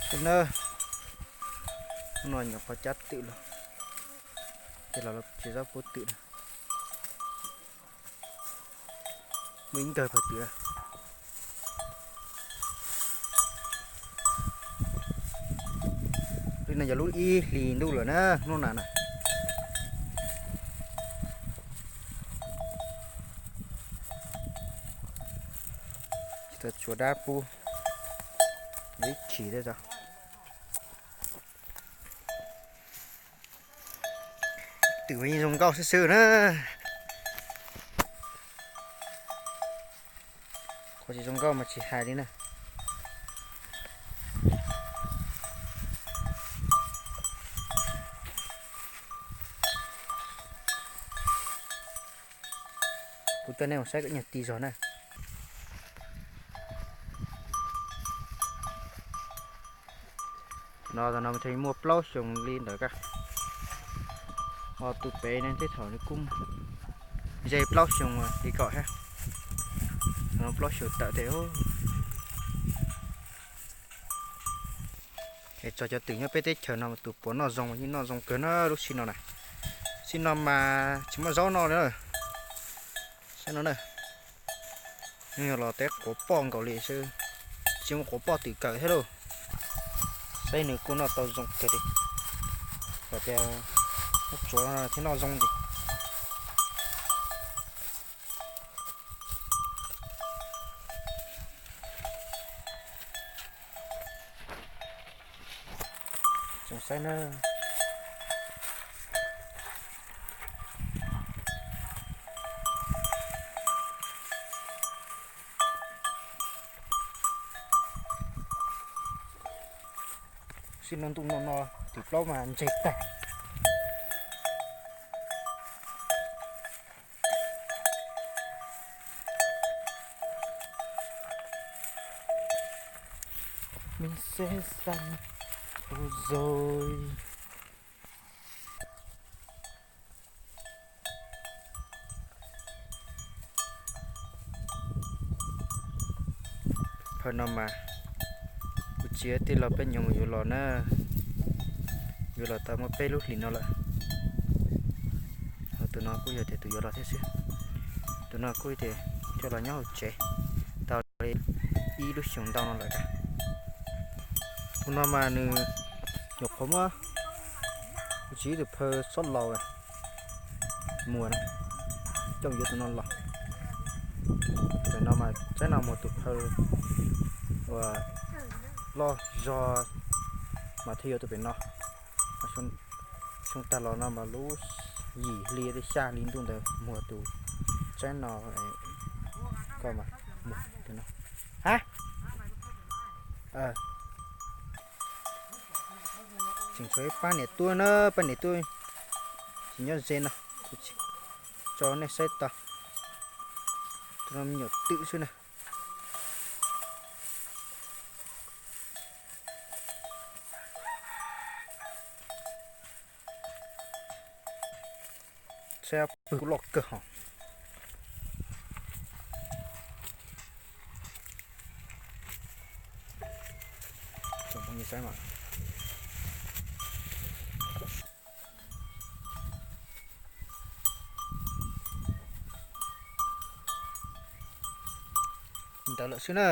Tus na, hnub no nyuam qhuav cab twm los, ces los tsis txhob pub twm na. Muaj ib nkawg pawg twm na. Lub no yog lub ib hlis ntuj lawm na, hnub no na. Tsis tau tshuav dab pub, ib chim thiab tso. Twm mas yeej zoo nkauj xwb xwb na. Qhov tsis zoo nkauj mas tsis hais li na. Kuv coj nej mus saib kom nyuag ti zog na. No, no muaj plaub xyoo li ntawd ka. Ho tus pem ne tej thaum nws kuj ze plaub xyoo li kom thiab. Plaub xyoo tawm thiab. Es txog cov twm nyob peb teb chaws no tus puav noj zoo, yeej noj zoo kawg na lub sij no na. Sij no mas tsis muaj zaub noj li. Saib no na, yog los teb quav poj nkaus li xwb, tsis muaj quav poj twm kawm thiab lauj. Saib nws kuj noj tau zoo kawg li. Yog tias muab tsuav thiab noj zoo ces tsoom saib na. Sij no ntuj no no twm plaub mas ntseg tag. Mi se xan u zoi. Phaw no mas kuv tsis tij laug peb nyoog mus yuav los na, yuav los tau muaj peb lub hlis no lawm. Ho tus no kuj yog tias tus yuav los thiab xwb. Tus no kuj tias coj los nyob hauv tsev tau li ib lub xyoos ntau no lawm. Tus no mas nws nyuam qhuav muab, kuv tsis ib tus phaw xob laus muag na, coj yuav tus no los. Tus pem no mas tsaib no muag tus phaw uas loj zog mas thiaj yuav tus pem no. Xyoo tag los no mas lub yim hli xya hli ntuj ntawd muag tus tsaib no, koj mas muag tus no. Ha, tseem tshuav ib pab niam tuaj na, pab niam tuaj tsis nyob ze no, kuv tsis tso nej saib tau. Tus no me nyuam twm xwb na. Saib pwg kuj loj kawg hos. Ntawd lawm xwb na.